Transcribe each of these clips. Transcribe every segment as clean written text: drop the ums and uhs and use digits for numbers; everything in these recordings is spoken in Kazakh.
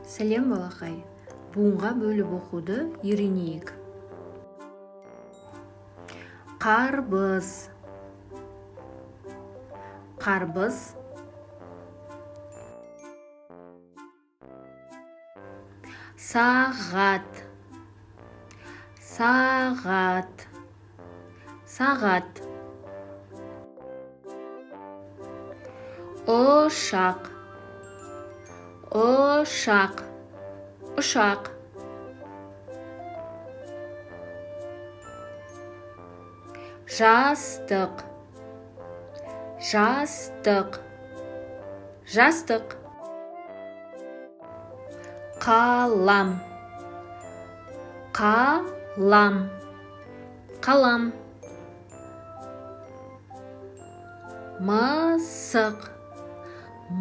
Сәлем, балақай! Буынға бөліп оқуды үйренейік. Қарбыз, қарбыз. Сағат, сағат, сағат. Ұшақ, ұшақ, ұшақ. Жастық, жастық, жастық. Қалам, қалам, қалам. Мысық,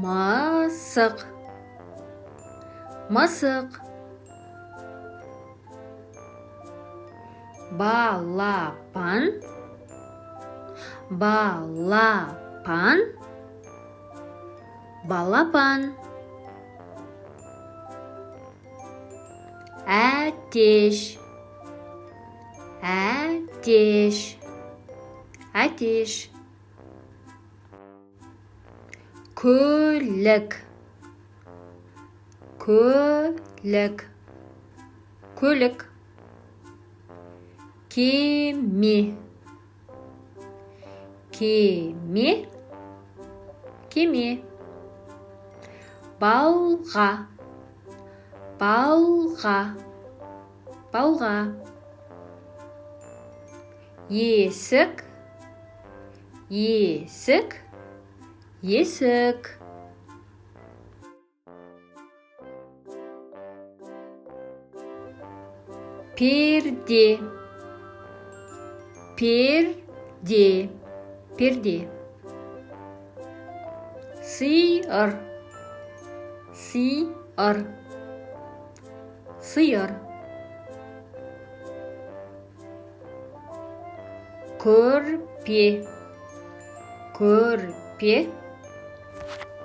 мысық, мысық. Балапан, балапан, балапан. Әтеш, әтеш, әтеш. Көлік, көлік, көлік. Кеме, кеме, кеме. Балға, балға, балға. Есік, есік, есік. Перде, перде, перде. Сиыр, сиыр, сиыр. Көрпе, көрпе,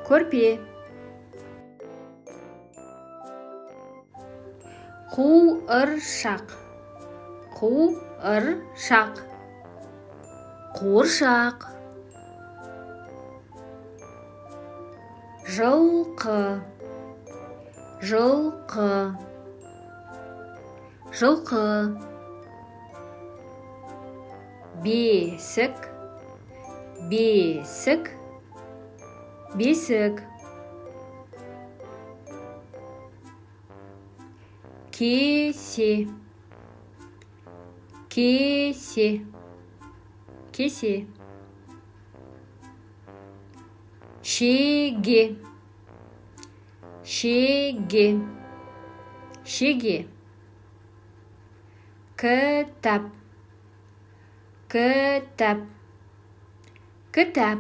көрпе. Қуыршақ, қуыршақ, қуыршақ. Жылқы, жылқы, жылқы. Бесік, бесік, бесік. Кесе, кесе, кесе. Шеге, шеге, шеге. Кітап, кітап, кітап.